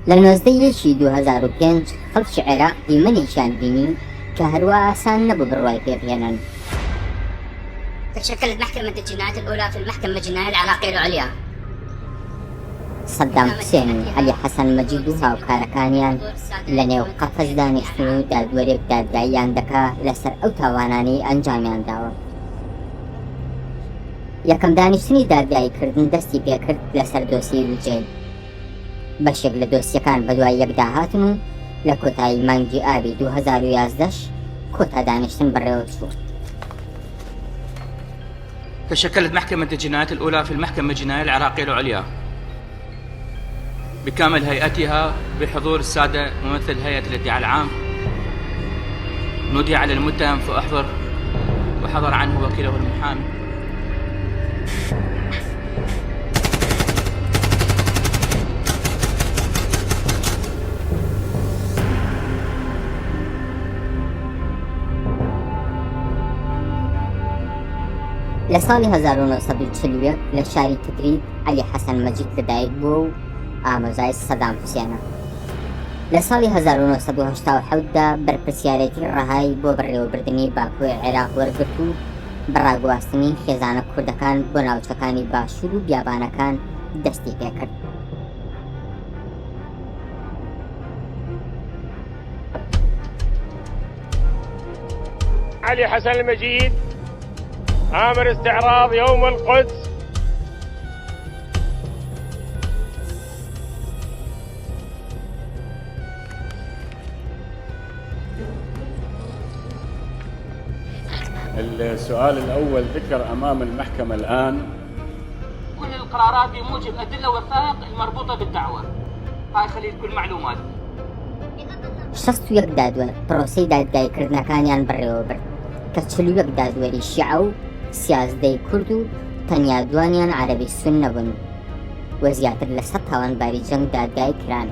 لە 19 یەکی 2005 خەڵکی عێراق دیمەنێکیان بینی کە هەروا ئاسان نەبوو بڕوای پێ بهێنن. تشكلت محكمة الجنايات الأولى في المحكمة الجنائية العراقية العليا. سەدام حوسێن و عەلی حەسەن مەجید و هاوکارەکانیان لە نێو قەفەس دانیشتن و دادوەرێک دادگاییان دەکا لەسەر ئەو تاوانانەی ئەنجامیان داوە. یەکەم دانیشتنی دادگاییکردن دەستی پێکرد لەسەر دۆسیەی لوجەین. بەشێک لە دۆسیەکان بەدوای یەکدا هاتن و لە کۆتایی مانگی ئابی 2011 کۆتا دانیشتن بەڕێوەچوو. تشكلت محكمة الجنايات الأولى في المحكمة الجنائية العراقية العليا بكامل هيئتها بحضور السادة ممثل هيئة الادعاء العام نودي على المتهم فأحضر وحضر عنه وكيله المحامي لە ساڵی 1941 لە شاری تکریت عەلی حەسەن مەجید لەدایک بووە و ئامۆزای سەدام حوسێنە. لە ساڵی 1987 دا بەرپرسیارێتی ڕەهای بۆ بەڕێوەبردنی باکووری عێراق وەرگرت و بە ڕاگواستنی خێزانە کوردەکان بۆ ناوچەکانی باشوور و بیابانەکان دەستی پێکرد. علي حسن المجيد آمر استعراض يوم القدس السؤال الأول ذكر أمام المحكمة الآن كل القرارات بموجب أدلة وثائق المربوطة بالدعوة هاي خلي تكون معلومات 61 دادوەر پرۆسەی دادگاییکردنەکانیان بەڕێوەبرد کە 41 دادوەری شیعە و سیازدەی کورد و تەنیا دوانیان عەرەبی سوننە بوون و زیاتر لە 100 تاوانباری جەنگ دادگایی کران.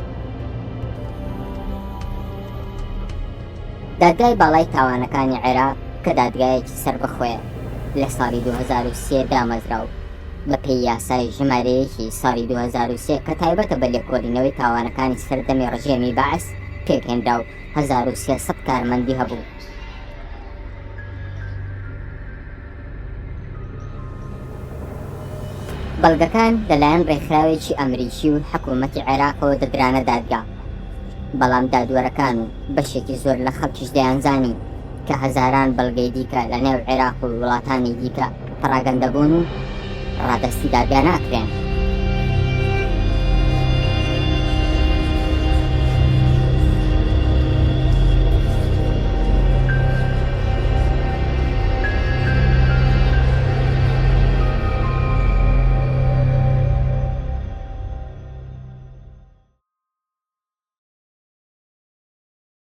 دادگای باڵای تاوانەکانی عێراق کە دادگایەکی سەربەخۆیە لە ساڵی 2003 دامەزرا و بەپێی یاسای ژمارە یەکی ساڵی 2003 کە تایبەتە بە لێکۆڵینەوەی تاوانەکانی سەردەمی ڕژێمی بەعس پێکهێنرا و 1300 کارمەندی هەبوو. بەڵگەکان لەلایەن ڕێکخراوێکی ئەمریکی و حکوومەتی عێراقەوە دەدرانە دادگا، بەڵام دادوەرەکان و بەشێکی زۆر لە خەڵکیش دەیانزانی کە هەزاران بەڵگەی دیکە لە نێو عێراق و وڵاتانی دیکە پەڕاگەندە بوون و ڕادەستی دادگا ناکرێن.